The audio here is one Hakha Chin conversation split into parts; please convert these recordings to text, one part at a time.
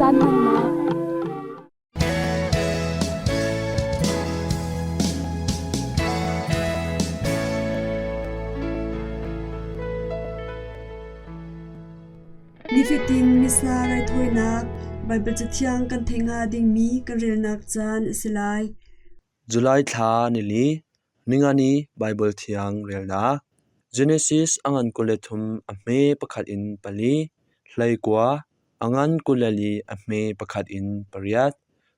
Caan hmannak. Nifatin Missa raithawinak Baibal Cathiang kan theih hnga dingmi kan relnak caan a si lai. July thla nili, ningani Baibal Thiang relnak Genesis a ngan 23 a hme pakhat in pali, hleikua a ngan 24 a hme pakhat in pariat,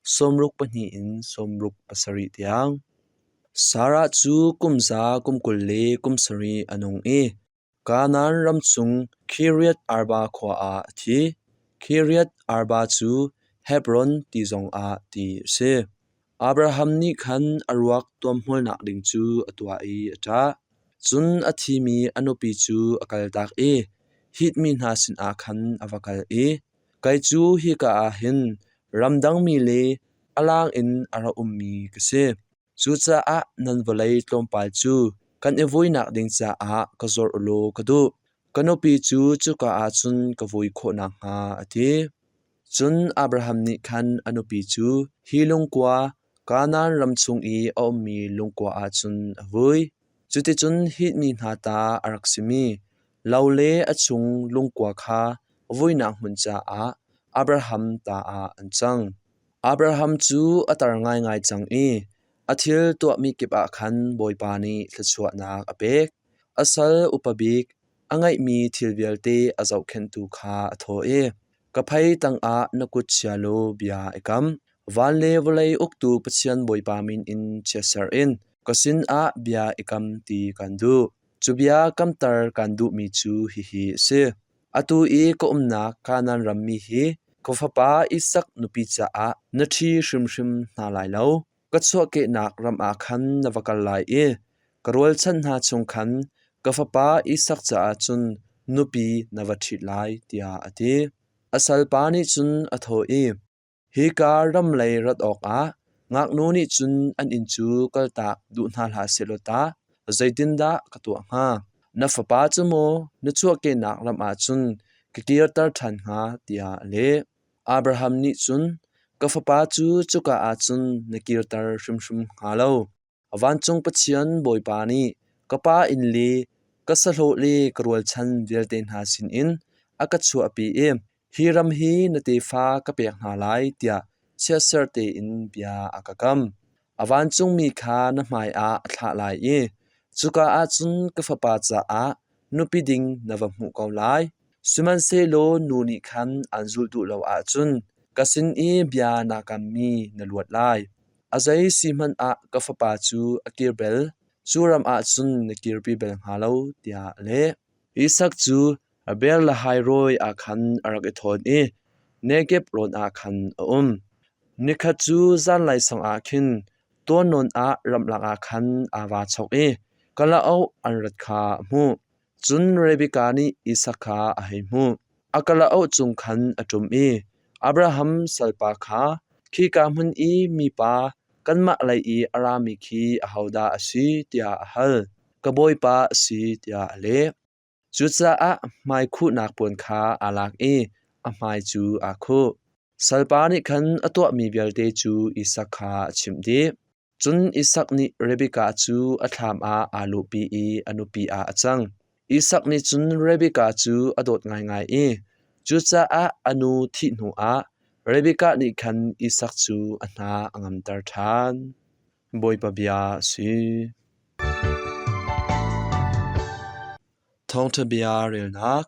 62 in 67 tiang. Sarah cu kum za kum 20 le kum sarih a nung i Kanaan ram chung Kiriath-arba khua ah a thi. Kiriath-arba cu Hebron ti zongah ti a si. Abraham nih khan a ruak tuamhmawlnak ding cu a tuah i a ṭah. Cun a thimi a nupi cu a kaltak i Hit mi hna sinah khan a va kal i, Kei cu hika ah hin ramdangmi le a lang in a ra ummi ka si. Cucaah nan vawlei tlawmpal cu kan i vuinak ding caah ka zuarh u law ka duh. Ka nupi cu cuka ah cun ka vui khawh nakhnga, a ti. Cun Abraham nih khan a nupi cu hi lungkua, Kanaan ram chung i a ummi lungkua ah cun a vui. Cuticun Hit mi hna ta a rak simi lo le a chung lungkua kha vuinak hmun caah Abraham ta ah an cang. Abraham cu a tar ngaingai cang i a thil tuahmi kip ah khan Bawipa nih thluachuahnak a pek. A sal upa bik a ngeihmi thil vialte a zohkhenhtu kha a thawh i, Ka phei tangah na kut chia law bia i kam. Van le vawlei uktu Pathian Bawipa min in chiatserh in ka sinah bia i kam ti kan duh. Cu bia kamter kan duhmi cu hihi a si. Atu i ka umnak Kanaan ram mi hi ka fapa Isak nupi caah na ṭhi hrimhrim hna lai lo. Ka chuahkehnak ram ah khan na va kal lai i ka rualchan hna chung khan ka fapa Isak caah cun nupi na va ṭhit lai, tiah a ti. A salpa nih cun a thawh i, Hika ram lei rat awkah ngaknu nih cun an inn cu kaltak duh hna hlah sehlaw tah zeitindah ka tuah hnga? Na fapa cu maw na chuahkehnak ram ah cun ka kirter ṭhan hnga? tiah a leh. Abraham nih cun, Ka fapa cu cuka ah cun na kirter hrimhrim hnga lo. Vancung Pathian Bawipa nih ka pa inn le ka sahlawh le ka rualchan vialte hna sinin a ka chuahpi i hi ram hi na tefa ka pek hna lai tiah chiatser tein bia a ka kam. A vancungmi kha na hmaiah a thlah lai i cuka ah cun ka fapa caah nupi ding na va hmuh ko lai. Sihmanhsehlaw nu nih khan aan zulh duh lo ahcun ka sin i bia naa kammi na luat lai. A zei si hmanh ah ka fapa cu a kir bel, cu ram ah cun na kirpi bel hnga lo, tiah a leh. Isak cu Beer-lahai-roi ah khan a rak i thawn i Negeb rawn ah khan a um. Nikhat cu zanlei sang ah khin tuannawn ah ramlak ah khan aa vaa chok i kalauk an rat kha a hmuh. Cun Rebekah nih Isak kha a hei hmuh. A kalauk cung khan a ṭum i Abraham salpa kha, “Khika hmun i mipa kanmah lei i a rami khi ahodah a si?” tiah a hal. “Ka bawipa a si,” tiah a leh. Cucaah hmaikhuhnak puan kha aa lak i a hmai cu aa khuh. Salpa nih khan a tuahmi vialte cu Isak kha a chimh dih. Cun Isak nih Rebekah cu a thlam ah aa luhpi i a nupi ah a cang. Isak nih cun Rebekah cu a dawt ngaingai i cucaah a nu thih hnuah Rebekah nih khan Isak cu a hna a ngamter ṭhan. Bawipa bia a si. Thawngṭha bia relnak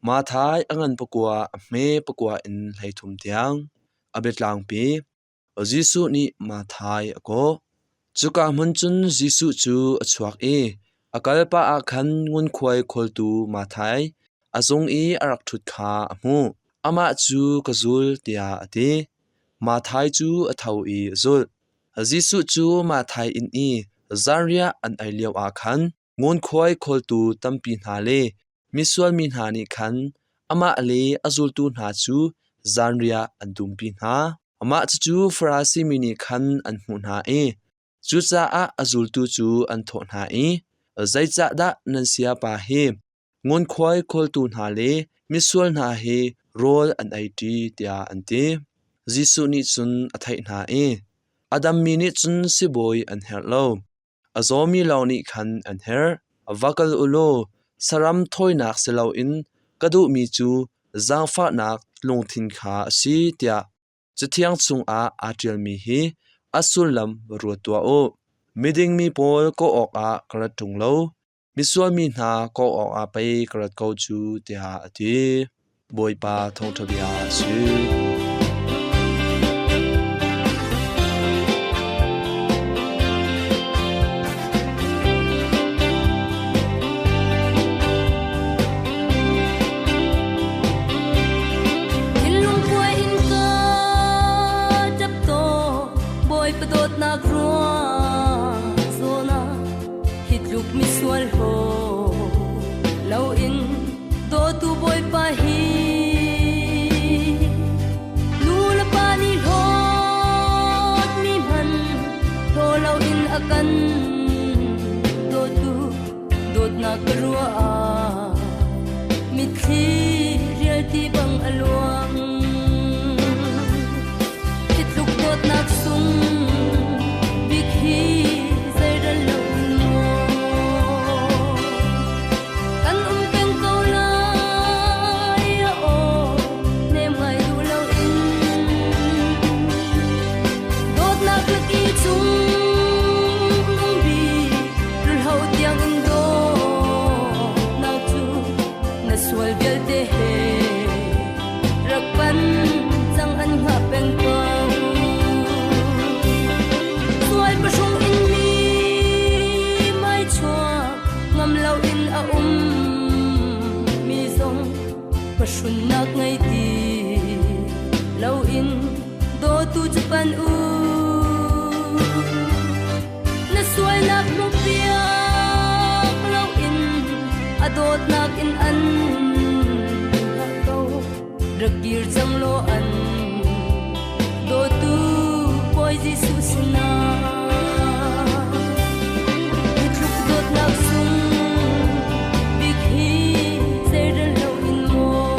Matthai a ngan pakua a hme pakua in 13 tiang a biatlangpi Jesuh nih Matthai a kawh. Cuka hmun cun Jesuh cu a chuak i a kalpah ah khan ngunkhuai khawltu Matthai a zung i a rak ṭhut kha a hmuh. Amah cu ka zul tiah a ti. Matthai cu a tho i a zulh. Jesuh cu Matthai inn i zanriah an ei lioah khan ngunkhuai khawltu tampi hna le misual mi hna nih khan amah le a zultu hna cu zanriah an dumpi hna. Amah cucu Farasi mi nih khan an hmuh hna i cucaah a zultu cu an thawh hna i, “Zeicahdah nan sayapa hi ngunkhuai khawltu hna le misual hna he rawl an eiṭi, tiah an ti. Jesuh nih cun a theih hna i, A dammi nih cun sibawi an herh lo, a zawmi lawng nih khan an herh. Va kal u law saram thawinak si loin ka duhmi cu zaangfahnak lungthin kha a si, tiah Cathiang chungah aa ṭialmi hi a sullam va ruat tuah u. Miding mi pawl kawh awkah ka rat ṭung lo, misual mi hna kawh awkah pei ka rat ko cu, tiah a ti. Bawipa thawngṭha bia a si. Thinlung puai in ka ṭap tawn, Bawipa dawtnak ruang zawn ah hi tluk misual haw loin dawtu Bawipa hi nu le pa nih hlawtmi hmanh hlaw loin a kan dawtu dawtnak ka ruah ah mitthli rialti bang a luang. Hi tluk dawtnak sung bik hi zeirel lo in maw kan um peng ko lai aw nem ngai duh lo in dawtnak laki chung nung bik rulho tiang in dawtnak cu na sual vialte he rak pan cang an hngah peng ko. Sual pahrung in mi mai chuak ngam lo in a um mi zong pahrunnak ngei ti lo in dawtu cu pan u. Na sualnak hmuhpiak loin a dawtnak in an hngah ko. Rak kir cang law an dawtu Bawi Jesuh sinah. Hi tluk dawtnak sung bik hi zeirel loin maw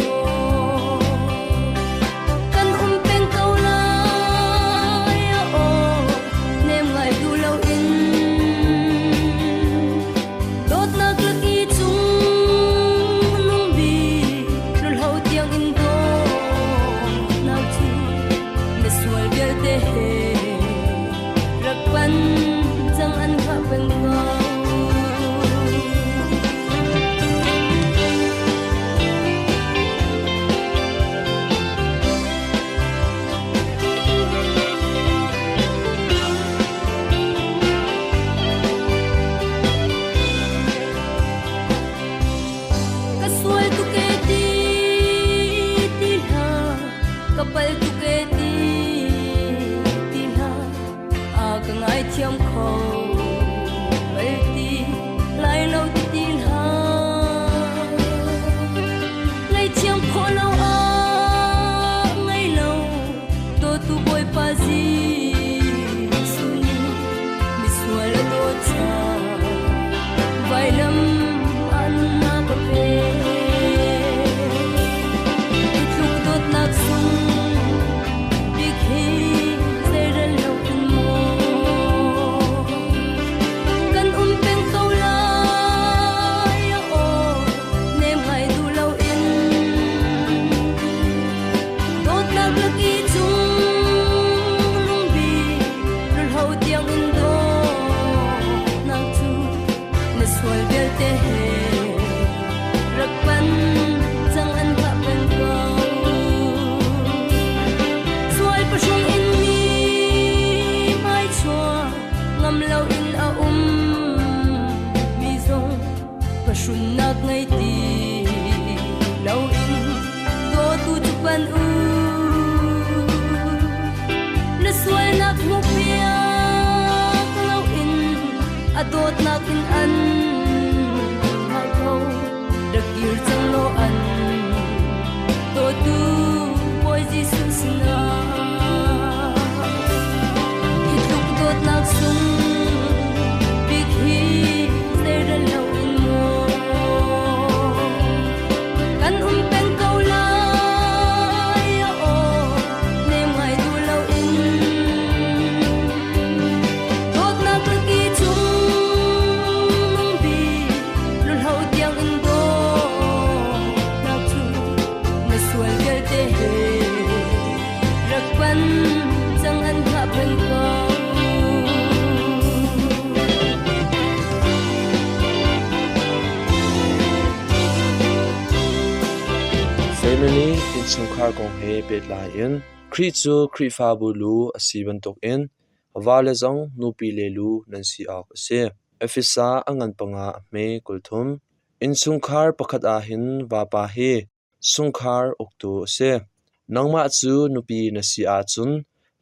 kan um peng ko lai aw nem ngai duh loin dawtnak laki cung nung bik lulho tiang in dawtnak cu na sual vialte he rak pan cang an hngah peng ko. Ka sual tuk e ti ti hlah, ka pal tuk e ti ti hlah, a ka ngaithiam kho bal ti lai lo ti ti hlah. Ngaihthiam khawh lo ah ngei lo dawtu Bawipa Jesuh nih misual a dawt caah vailam ah nunnak a pek. Hi tluk dawtnak sung bik hi zeirel lo in maw kan um peng ko lai aw nem ngai duh loin dawtnak laki cung lungbi rulho tiang in dawtnak cu na sual vialte he rak pan cang an hngah peng ko. Sual pahrung in mi hmai chuak ngam lo in a um mi zong pahrunnak ngei ti lo in dawtu cu pan u. Na sualnak hmuhpiak lo in a dawtnak in an hngah ko. Rak kir cang law an dawtu Bawi Jesuh sinah. Hi tluk dawtnak sung bik hi zeirel lo in maw kan um peng ko lai. Rak pan cang an hngah peng ko. Family innchungkhar kong he pehtlai in Khrih cu Khrihfabu lu a si bantukin vale zong nupile lu nan si awk a si. Efesa a ngan panga a hme 30. Innchungkhar pakhat ah hin vapa hi chungkhar uktu a si. Nangmah cu nupi na si ahcun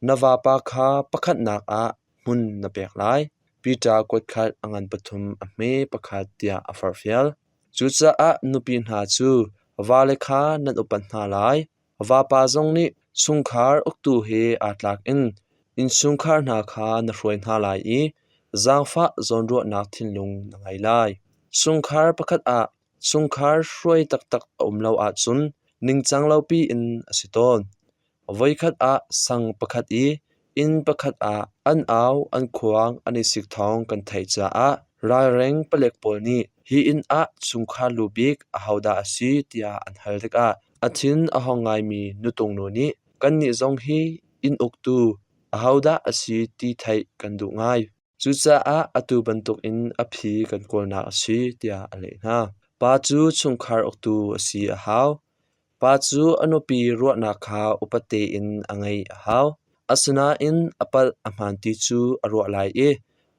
na vapa kha pakhatnak ah hmun na pek lai. Peter kuatkhat a ngan pathum a hme pakhat tiah a forhfial. Cucaah nupi hna cu vale kha nan upat hna lai. Vapa zong nih chungkhar uktu he aa tlak in innchungkhar hna kha na hruai hna lai i zaangfah zawnruahnak thinlung na ngei lai. Chungkhar pakhat ah chungkhar hruai taktak a um lo ahcun ningcang lopi in a si tawn. Voikhat ah sang pakhat i inn pakhat ah an au an khuang an i sik thawng kan theih caah ralreng palek pawl nih hi inn ah chungkhar lu bik ahodah a si tiah an hal tikah a thin a hawng ngaimi nutung nu nih kannih zong hi inn uktu ahodah a si ti theih kan duh ngai. Cucaah atu bantukin a phi kan kawlnak a si tiah a leh hna. Pa cu chungkhar uktu a si a hau. Pa cu a nupi ruahnak kha upat tein a ngaih a hau. Asinain a palh a hmaan ti cu a ruah lai i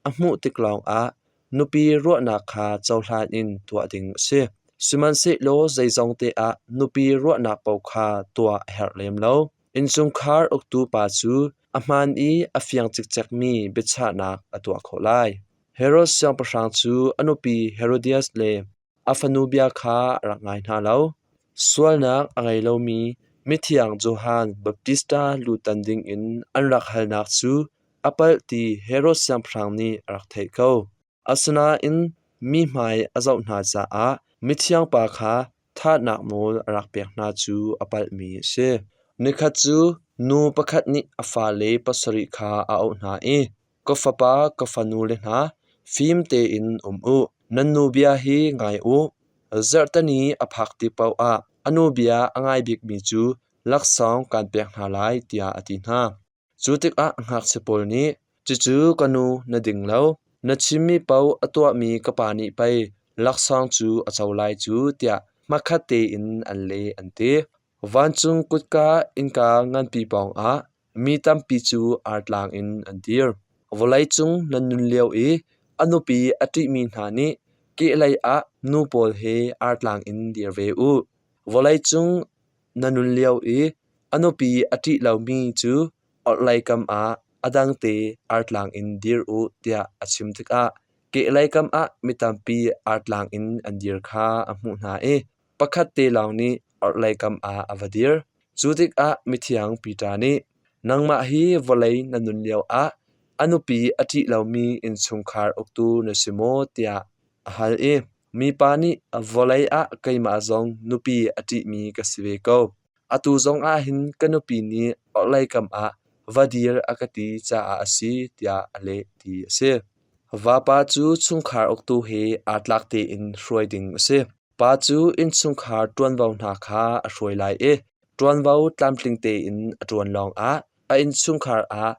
a hmuh tik lawngah nupi ruahnak kha cohlan in tuah ding a si. Sihmanhsehlaw zeizong te ah nupi ruahnak paoh kha tuah a herh lem lo. Innchungkhar uktu pa cu a hmaan i a fiang cikcekmi biachahnak a tuah khawh lai. Herod siangpahrang cu a nupi Herodias le a fanu bia kha a rak ngai hna lo. Sualnak a ngei lomi mithiang Johan Baptista lutan dingin an rak halnak cu a palh ti Herod siangpahrang nih a rak theih ko. Asinain mi hmai a zoh hna caah mithiang pa kha thahnak nawl a rak pek hna cu a palhmi a si. Nikhat cu nu pakhat nih a fale pasarih kha a auh hna i, Ka fapa, ka fanule hna, fim tein um u. Nan nu bia hi ngai u. Zarhteni a phak tik paoh ah a nu bia a ngai bikmi cu laksawng kaan pek hna lai, tiah a ti hna. Cu tikah ngakchia pawl nih, Cucu ka nu, na ding lo. Na chimmi paoh a tuahmi ka pa nih pei laksawng cu a co lai cu, tiah hmakhat tein an leh an ti. Vancung kutka innka nganpi pawngah mi tampi cu artlang in an dir. Vawleicung nan nun lio i a nupi a ṭihmi hna nih kehlei ah nu pawl he artlang in dir ve u. Vawleicung na nun lio i a nupi a ṭih lomi cu orhlei kam ah a dangte artlang in dir u tiah a chim tikah kehlei kam ah mi tampi artlang in an dir kha a hmuh hna i pakhat te lawng nih orhlei kam ah a va dir. Cu tikah mithiang Peter nih, Nangmah hi vawlei na nun lioah a nupi a ṭih lomi innchungkhar uktu na si maw? tiah a hal i mipa nih vawlei ah keimah zong nupi a ṭihmi ka si ve ko. Atu zongah hin ka nupi nih orhlei kam ah va dir a ka ti caah a si tiah a leh ti a si. Vapa cu chungkhar uktu he aa tlak tein hruai ding a si. Pa cu innchungkhar ṭuanvo hna kha a hruai lai i ṭuanvo tlamtling tein a ṭuan lawngah a innchungkhar ah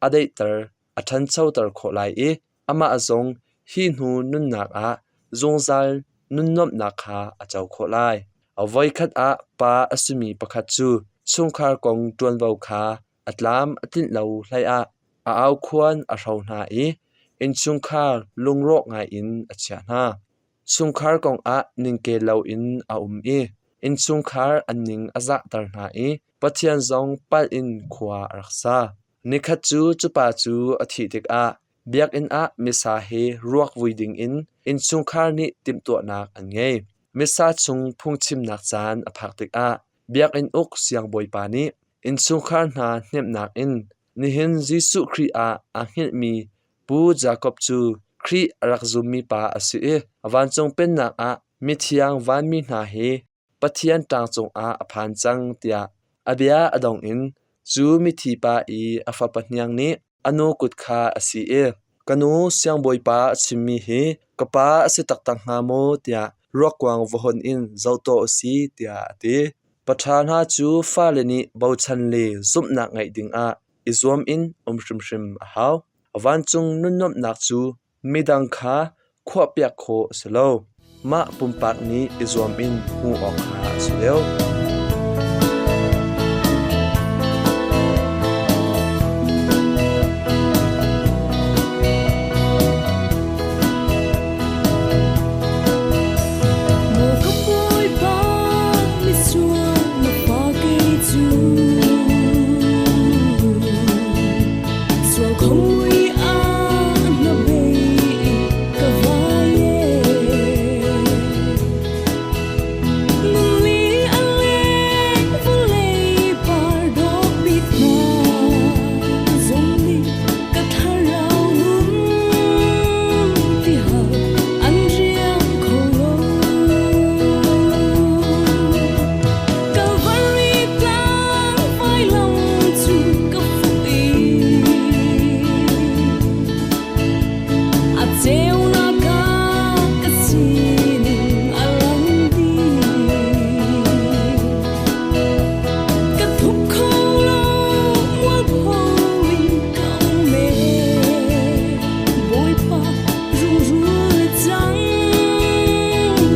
a daihter, a ṭhanchoter khawh lai i amah zong hi hnu nunnak ah zungzal nunnuamhnak kha a co khawh lai. Voikhat ah pa a simi pakhat cu chungkhar kong ṭuanvo kha a tlam a tlinh lo hleiah a aukhuan a hro hna i innchungkhar lungrawk ngaiin a chiah hna. Chungkhar kongah ningkel loin a um i innchungkhar an ning a zahter hna i Pathian zong palh in khua a rak sa. Nikhat cu cupa cu a thih tikah biakinn ah Missa he ruak vui dingin innchungkhar nih timhtuahnak an ngei. Missa chung phungchimnak caan a phak tikah biakinn uk siangbawipa nih innchungkhar hna hnemhnak in nihin Jesuh Khrih ah aa hngilhmi Pu Jakob cu Khrih a rak zummi pa a si i vancung pennak ah mithiang vanmi hna he Pathian ṭang cungah a phan cang tiah a bia a dong in cu mithi pa i a fapa hniang nih a nu kut kha a si i ka nu siangbawipa a chimmi hi ka pa a si taktak hnga maw tiah ruakkuang va hon in zoh tuah u si tiah a ti. Paṭha hna cu fale nih bochan le zumhnak ngeih dingah i zuam in um hrimhrim a hau. Vancung nunnuamhnak cu midang kha khuahpiak khawh a si lo. Mah pumpak nih i zuam in hmuh awk kha a si deuh. Maw ka Bawipa, misual na fa kei cu sual khomui ah na bei ka vai e. Nunli a leng vawlei par dawt bik hna zong nih ka thlarau nun ti hal an riang kho lo. Calvary tlang vailam cu ka fuh i a ceunak ah ka sining a lang dih. Ka thup kho lo, mualpho in ka um e. Bawipa rungrul cang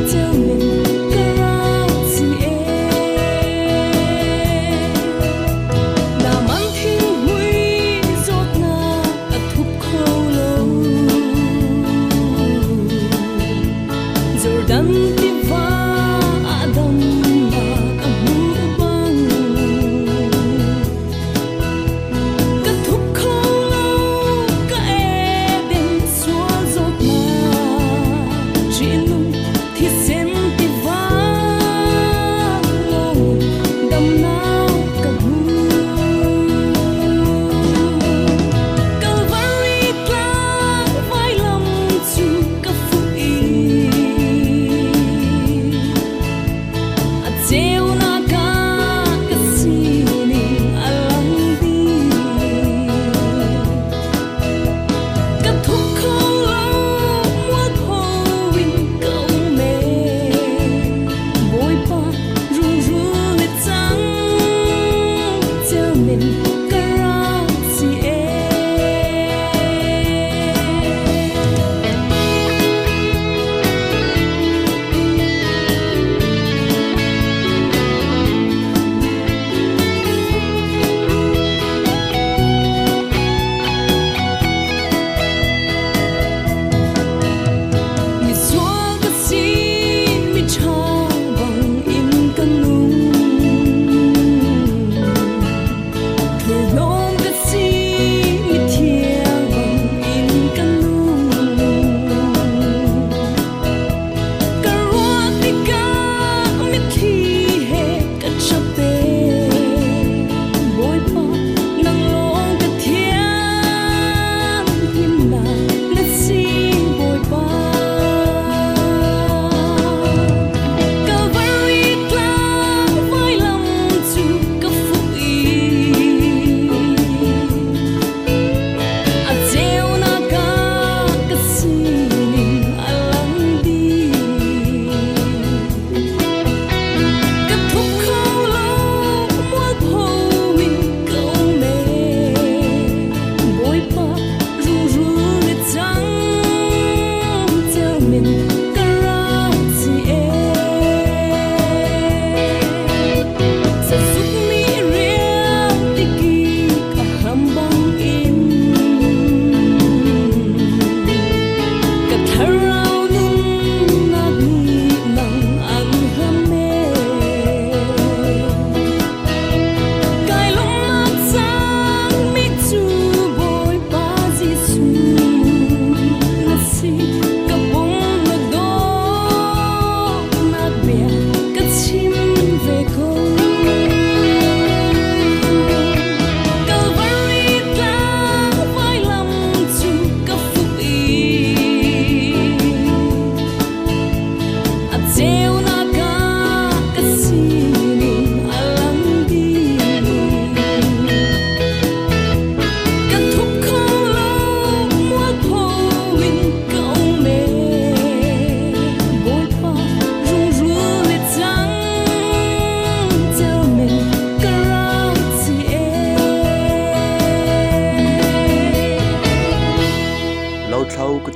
ceumen ka rak si e. Na man thinghmui zawtnak a thup kho lo. Jordan tiva ah damnak a hmu bang. Ka thup kho lo, ka Eden sual zawtnak. Ṭihnung thisen tiva lawng damnak ka hmu. Calvary tlang vailam cu ka fuh i a ceunak ah ka sining a lang dih. Ka thup kho lo, mualpho in ka um e. Bawipa rungrul le cang.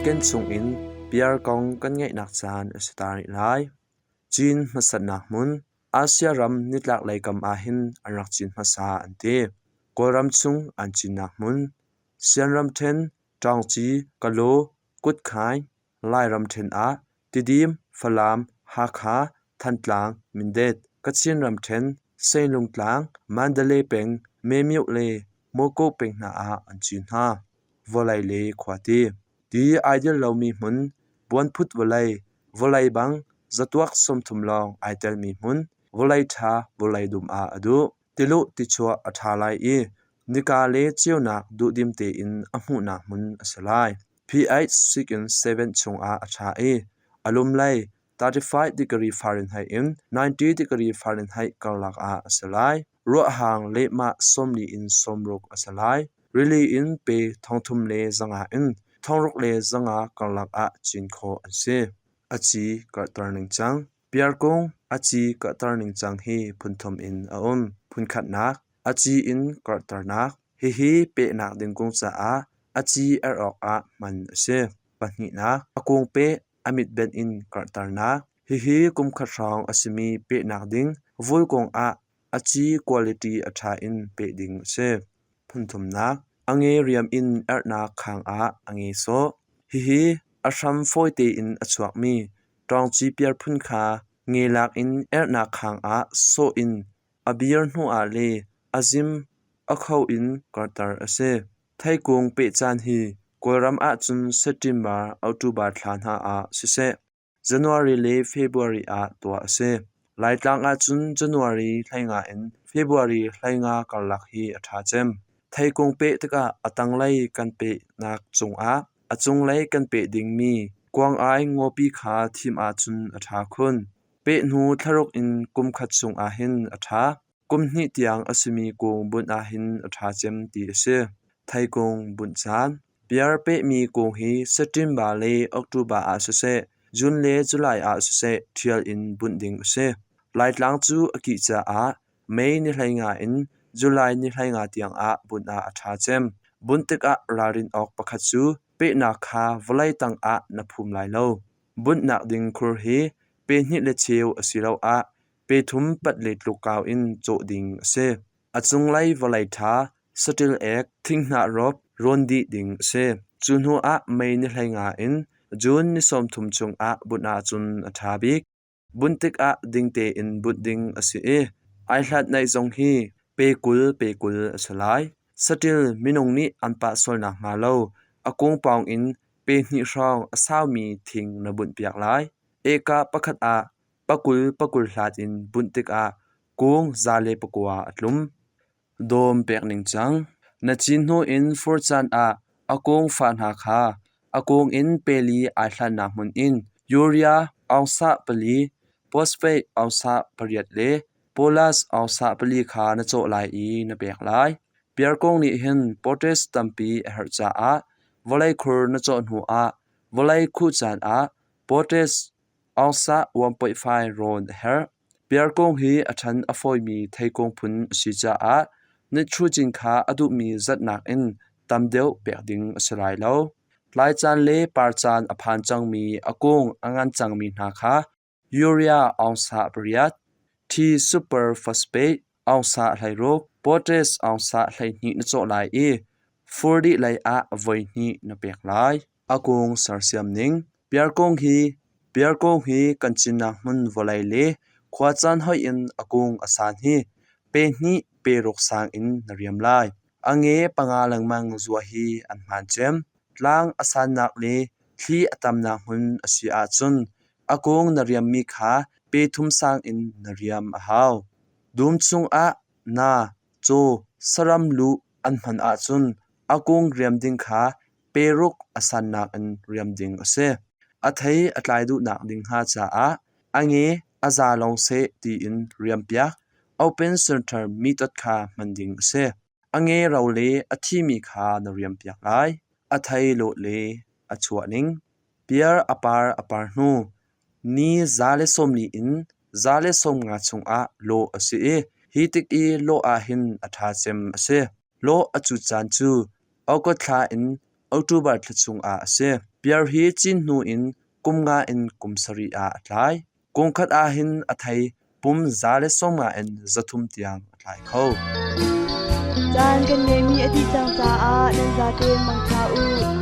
Cinken chungin piar kong kan ngaihnak caan a si ta rih lai. Cin hmasatnak hmun Asia ram nitlaklei kam ahhin an rak cin hmasa an ti. Kawlram chung an cinnak hmun Sian ramṭhen, Ṭawngci, Kalaw, Kutkhaing, Lairam ṭhen ah Tidim, Falam, Hakha, Thantlang, Mindat, Kachin ramṭhen, Seinlungtlang, Mandalay peng, Memyoh le Mawkaw peng hna ah an cin hna. Vawlei le khuati. Ti ai dil lomi hmun, buanphut vawlei, vawlei bang zatuak 30 lawng ai telmi hmun, vawlei ṭha vawlei dum ah a duh. Tiluh tichuah a ṭha lai i nika le ceunak duhdim tein a hmuhnak hmun a si lai. pH 6 in 7 chungah a ṭha i a lum lei 35 degree Fahrenheit in 90 degree Fahrenheit karlak ah a si lai. Ruahhang lehmah 40 in 60 a si lai. Rili in pe 3,500 in 6,500 karlak ah cin khawh an si. A ci karhter ningcang. Piarkung a ci karhter ningcang hi phunthum in a um. Phunkhatnak, a ci in karhternak. Hihi pehnak ding kung caah a ci erh awkah hman a si. Pahnihnak, a kung peh a mitbenh in karhternak. Hihi kumkhat hrawng a simi pehnak ding vulkung ah a ci quality a ṭha in peh ding a si. Phunthumnak, a nge riam in erhnak khang ah a nge sawh. Hihi a hram fawi tein a chuakmi ṭawngci piar phun kha nge lak in erhnak khang ah sawh in a bir hnuah le a zim a kho in karhter a si. Theikung peh caan hi Kawlram ahcun September, October thla hna ah siseh, January le February ah tuah a si. Laitlang ahcun January 15 in February 15 karlak hi a ṭha cem. Theikung peh tikah a tanglei kan pehnak cungah a cunglei kan peh dingmi kuang-ai ngawpi kha thim ahcun a ṭha khun. Peh hnu thlaruk in kum khat chung ahhin a ṭha. Kum hnih tiang a simi kung bunh ahhin a ṭha cem ti a si. Theikung bunh caan. Piar pehmi kung hi September le October ah siseh, June le July ah siseh ṭhial in bunh ding a si. Laitlang cu a kih caah May ni 15 in July ni 15 tiangah bunh ah a ṭha cem. Bunh tikah ralrin awk pakhat cu pehnak kha vawlei tangah na phum lai lo. Bunhnak ding khur hi pe hnih le cheu asiloah pe thum pat le tluk kau in cawh ding a si. A cunglei vawlei ṭha, saṭil ek, thinghnah rop rawn dih ding a si. Cu hnu ah May ni 15 in June ni 30 chungah bunh ahcun a ṭha bik. Bunh tikah ding tein bunh ding a si i ai hlat naih zong hi pe 20 pe 20 a si lai. Saṭil minung nih an pah sual nakhnga lo a kung pawng in pe hnih hrawng a saumi thing na bunhpiak lai. Eka pakhat ah pakul pakul hlat in bunh tikah kung 109 a tlum. Dawm pek ningcang. Na cin hnu in fur caan ah a kung fa hna kha a kung in peli ai hlannak hmun in urea ounce pali, phosphate ounce pariat le potash ounce pali kha na cawh lai i na pek lai. Piarkung nih hin potash tampi a herh caah vawlei khur na cawh hnu ah vawlei khuh caan ah potash ounce 1.5 rawn a herh. Piarkung hi a ṭhan a fawimi theikung phun a si caah nitrogen kha a duhmi zatnak in tam deuh pek ding a si lai lo. Tlai caan le par caan a phan cangmi a kung a ngan cangmi hna kha urea ounce pariat, T super phosphate ounce 16, potash ounce 12 na cawh lai i fur dih lei ah voihnih na pek lai. A kung sersiam ning. Piarkung hi Piarkung hi kan cinnak hmun vawlei le khuacaan hoih in a kung a san hi pe hnih pe ruk sang in na riam lai. A nge panga lengmang zua hi an hmaan cem. Tlang a sannak le thli a tamnak hmun a si ahcun a kung na riammi kha pe thum sang in na riam a hau. Dum chungah na, caw, saram luh an hman ahcun a kung riam ding kha pe ruk a sannak in riam ding a si. A thei a tlai duhnak ding hnga caah a nge a za lawng seh tiin riampiak open center method kha hman ding a si. A nge ro le a thimi kha na riampiak lai. A thei lawh le a chuah ning. Piar a par a par hnu ni 140 in 150 chungah lawh a si i hi tik i lawh ahhin a ṭha cem a si. Lawh a cut caan cu August thla in October thla chungah a si. Piar hi cin hnu in kum nga in kum sarih ah a tlai. Kung khat ahhin a thei pum 150 in 300 tiang a tlai kho. Caan kan ngeihmi a dih cang caah nan zatein mangṭha u.